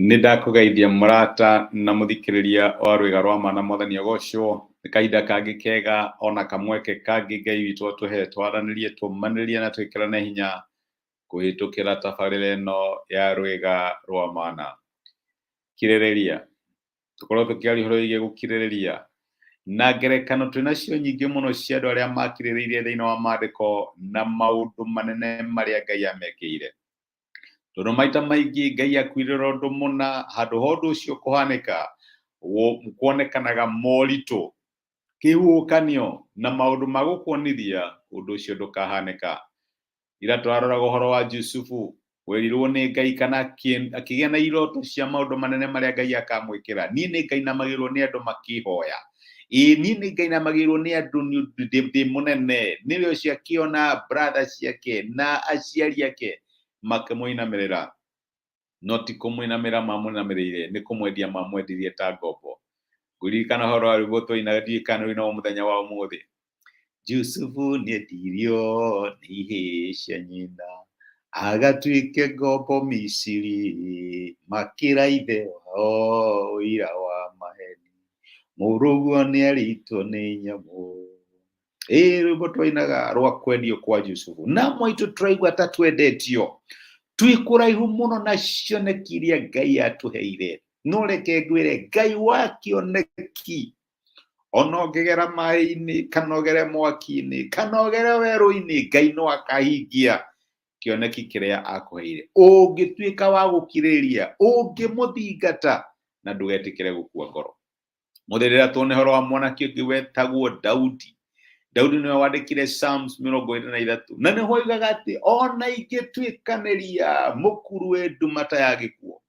Nĩ ndakũgeithia mũrata na mũthikĩrĩria wa Rwĩga rwa Ma na Mwathani agocwo. Nĩ kahinda kangĩ kega ona kamweke kangĩ Ngai witũ atũhe twaranĩrie, tũmanĩrie na twĩkĩrane hinya kũhĩtũkĩra tabarĩra ĩno ya Rwĩga rwa Mana. Kirĩrĩria. Tũkorwo tũkĩaria ũhoro wĩgiĩ gũkirĩrĩria na ngerekano twĩ nacio nyingĩ mũno cia andũ arĩa makirĩrĩirie thĩinĩ wa maandĩko na maũndũ manene marĩa Ngai amekĩire. Tondũ maita maingĩ Ngai akwĩrĩra ũndũ mũna, handũ ha ũndũ ũcio kũhanĩka, kuonekanaga moritũ, kĩhuhũkanio na maũndũ ma gũkuonithia ũndũ ũcio ndũkahanĩka. Ira tũraroraga ũhoro wa Jusufu, werirwo nĩ Ngai kana akĩgĩa na iroto cia maũndũ manene marĩa Ngai akamwĩkĩra. Niĩ nĩ ngainamagĩrwo nĩ andũ makĩhoya. Ĩĩ niĩ nĩ ngainamagĩrwo nĩ andũ nĩ ũndũ ndĩ mũnene. Nĩwe ũcio akĩona brother ciake na aciari ake makĩmũinamĩrĩra. No ti kũmũinamĩrĩra mamũinamĩrĩire, nĩ kũmwendia mamwendirie ta ngombo. Ngũririkana ũhoro wa rwĩmbo twainaga ndiũĩ kana nĩ mũthenya wa ũmũthĩ. Jusufu nĩendirio nĩ ihĩĩ cia nyina agatuĩke ngombo Misiri, makĩra ithe wao ũira wa maheni, mũrũguo nĩarĩtwo nĩ nyamũ. Ĩĩ rwĩmbo twainaga rwa kwendio kwa Jusufu, na mwaitũ tũraigua ta twendetio, twĩ kũraihu mũno na cioneki iria Ngai atũheire. No reke ngwĩre, Ngai wa kĩoneki ona ũngĩgera maĩ-inĩ kana ũgere mwaki-inĩ kana ũgere werũ-inĩ, Ngai no akahingia kĩoneki kĩrĩa akũheire. Ũngĩtuĩka wa gũkirĩrĩria, ũngĩmũthingata na ndũgetĩkĩre gũkua ngoro. Mũthĩ rĩrĩa tuone ũhoro wa mwanake ũngĩ wetagwo Daudi. Daudi nĩwe wandĩkire Psalms 23, na nĩho oigaga atĩ ona ingĩtuĩkanĩria mũkuru wĩ nduma ta ya gĩkuũ.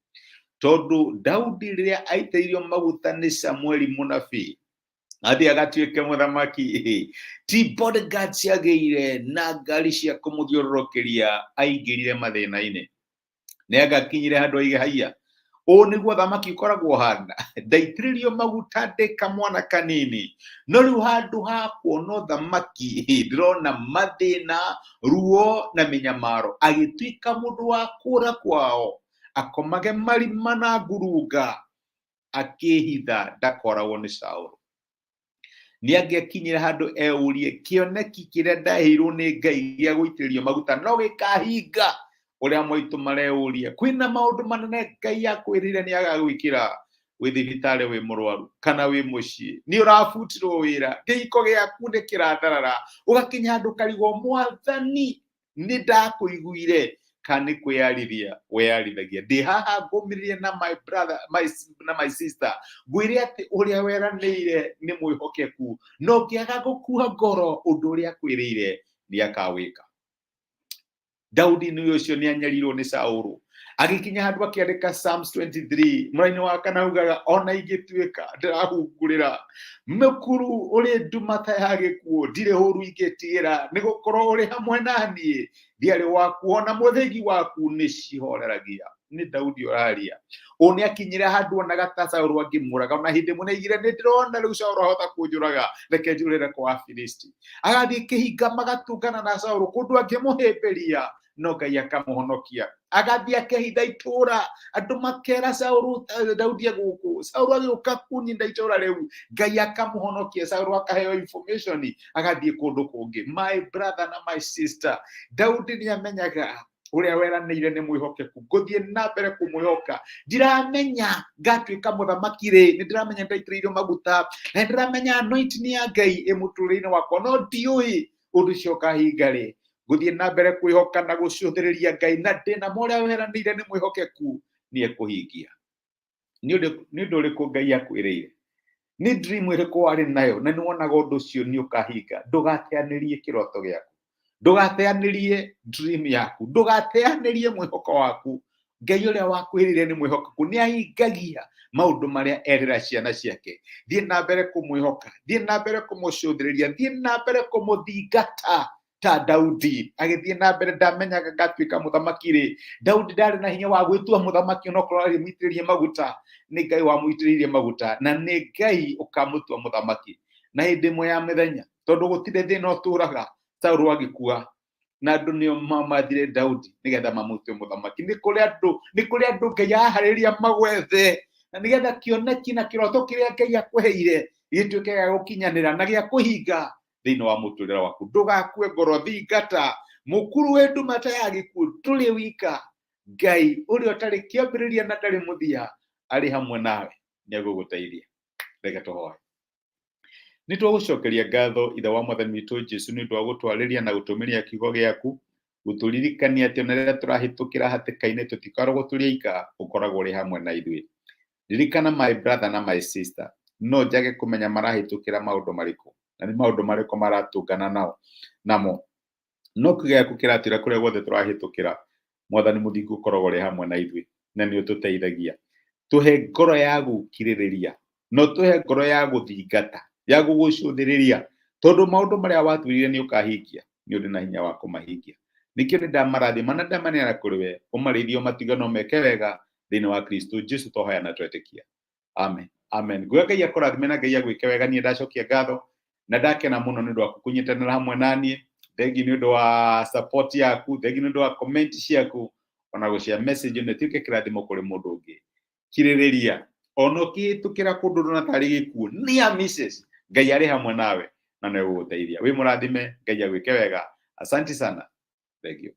Tondũ Daudi rĩrĩa aitĩrĩirio maguta nĩ Samueli mũnabii athiĩ agatuĩke mũthamaki, ti bodyguard ciagĩire na ngari cia kũmũthiũrũrũkĩria, aingĩrire mathĩna-inĩ. Nĩ angakinyire handũ aige haiya, ũũ nĩguo thamaki ũkoragwo hana, ndaitĩrĩrio maguta ndĩ kamwana kanini, no rĩu handũ ha kuona ũthamaki ndĩrona mathĩna, ruo na mĩnyamaro. Agĩtuĩka mũndũ wa kũra kwao, akomage marima na ngurunga, akĩhitha ndakoragwo nĩ Saũlũ. Nĩ angĩakinyire handũ eũrie, kĩoneki kĩrĩa ndaheirwo nĩ Ngai gĩa gũitĩrĩrio maguta no gĩkahinga? Ũrĩa mwaitũ mareũria, kwĩna maũndũ manene Ngai akwĩrĩire nĩ agagwĩkĩra. Wĩ thibitarĩ wĩ mũrwaru kana wĩ mũciĩ, nĩ ũrabutirwo wĩra, kĩhiko gĩaku nĩ kĩratharara, ũgakinya handũ ũkarigwo, Mwathani nĩ ndakũiguire kana nĩ kwĩyarithia weyarithagia? Ndĩ haha ngũmĩrĩrie na my brother na my sister, ngwĩre atĩ ũrĩa weranĩire nĩ mwĩhokeku, na ũngĩaga gũkua ngoro, ũndũ ũrĩa akwĩrĩire nĩ akawĩka. Daudi nĩ ũcio nĩ anyarirwo nĩ Saũlũ, agĩkinya handũ akĩandĩka Psalms 23 mũraini wa kana, ugaga ona ingĩtuĩka ndĩrahungurĩra mũkuru ũrĩ nduma ta ya gĩkuũ, ndirĩ ũru ingĩtigĩra, nĩ gũkorwo ũrĩ hamwe na niĩ, ndiarĩ waku ona mũthĩgi waku nĩ cihoreragia. Nĩ Daudi ũraria. Ũũ nĩ akinyire handũ onaga ta Saũlũ angĩmũraga, ona hĩndĩ ĩmwe nĩaigire, nĩ ndĩrona rĩu Saũlũ ahota kũnjũraga, reke njũrĩre kwa Afilisti. Agathiĩ kĩhinga magatũngana na Saũlũ kũndũ angĩmũhĩmbĩria, no Ngai akamũhonokia. Agathiĩ akehitha itũũra, andũ makera Saũlũ, Daudi egũkũ. Saũlũ agĩũka kũninda itũũra rĩu, Ngai akamũhonokia. Saũlũ akaheo information, agathiĩ kũndũ kũngĩ. My brother na my sister, Daudi nĩ amenyaga ũrĩa weranĩire nĩ mwĩhokeku, ngũthiĩ na mbere kũmwĩhoka. Ndiramenya ngatuĩka mũthamaki rĩ, nĩ ndĩramenya ndaitĩrĩirio maguta na nĩ ndĩramenya anointing ya Ngai ĩ mũtũrĩre-inĩ wakwa, no ndiũĩ ũndũ ũcio ũkahinga rĩ. Ngũthiĩ na mbere kwĩhoka na gũcũthĩrĩria Ngai, na ndĩna ma ũrĩa weranĩire nĩ mwĩhokeku, nĩ ekũhingia. Nĩ ũndũ ũrĩkũ Ngai akwĩrĩire? Nĩ dream ĩrĩkũ warĩ nayo na nĩ wonaga ũndũ ũcio nĩ ũkahinga? Ndũgateanĩrie kĩroto gĩaku, ndũgateanĩrie dream yaku, ndũgateanĩrie mwĩhoko waku. Ngai ũrĩa wakwĩrĩire nĩ mwĩhokeku, nĩ ahingagia maũndũ marĩa erĩra ciana ciake. Thiĩ na mbere kũmwĩhoka, thiĩ na mbere kũmũcũthĩrĩria, thiĩ na mbere kũmũthingata ta Daudi agĩthiĩ na mbere. Ndamenyaga ngatuĩka mũthamaki rĩ. Daudi ndarĩ na hinya wa gwĩtua mũthamaki, onokorwo arĩ mũitĩrĩrie maguta. Nĩ Ngai wamũitĩrĩirie maguta, na nĩ Ngai ũkamũtua mũthamaki. Na hĩndĩ ĩmwe ya mĩthenya, tondũ gũtirĩ thĩna ũtũraga, Saũlũ agĩkua. Na andũ nĩo mamathire Daudi nĩgetha mamũtue mũthamaki. Nĩ kũrĩ andũ, nĩ kũrĩ andũ Ngai aharĩria magwethe na nĩgetha kĩoneki na kĩroto kĩrĩa Ngai akũheire gĩtuĩke gĩa gũkinyanĩra na gĩa kũhinga thĩinĩ wa mũtũrĩre waku. Ndũgakue ngoro, thingata mũkuru wĩ nduma ta ya gĩkuũ, ndũrĩ wika. Ngai ũrĩa ũtarĩ kĩambĩrĩria na ndarĩ mũthia arĩ hamwe nawe, nĩ egũgũteithia. Reke tũhoe. Nĩ twagũcokeria ngatho Ithe wa Mwathani witũ Jesu nĩ ũndũ wa gũtwarĩria na gũtũmĩria kiugo gĩaku, gũtũririkania atĩ ona rĩrĩa tũrahĩtũkĩra hatĩka-inĩ tũtikoragwo tũrĩ aika, ũkoragwo ũrĩ hamwe na ithuĩ. Ririkana my brother na my sister, no njage kũmenya marahĩtũkĩra maũndũ marĩkũ na nĩ maũndũ marĩkũ maratũngana nao namo. No kiugo gĩaku kĩratwĩra kũrĩa guothe tũrahĩtũkĩra, Mwathani mũthingu ũkoragwo ũrĩ hamwe na ithuĩ na nĩ ũtũteithagia. Tũhe ngoro ya gũkirĩrĩria na ũtũhe ngoro ya gũthingata, ya gũgũcũthĩrĩria, tondũ maũndũ marĩa watwĩrire nĩ ũkahingia, nĩ ũrĩ na hinya wa kũmahingia. Nĩkĩo nĩ ndamarathima na ndamaneana kũrĩ we, ũmarĩithie ũmatige na ũmeke wega thĩinĩ wa Kristo Jesu twahoya na twetĩkia. Amen, amen. Nguga Ngai akũrathime na Ngai agwĩke wega. Niĩ ndacokia ngatho na ndakena mũno nĩ ũndũ waku kũnyitanĩra hamwe na niĩ. Thengi nĩ ũndũ wa support yaku, thengi nĩ ũndũ wa comment ciaku, ona gũshare message ĩno ĩtuĩke kĩrathimo kũrĩ mũndũ ũngĩ. Kirĩrĩria ona ũkĩhĩtũkĩra kũndũ ndona tarĩ gĩkuũ, near misses, Ngai arĩ hamwe nawe na nĩ egũgũteithia. Wĩ mũrathime, Ngai agwĩke wega. Asante sana, thank you.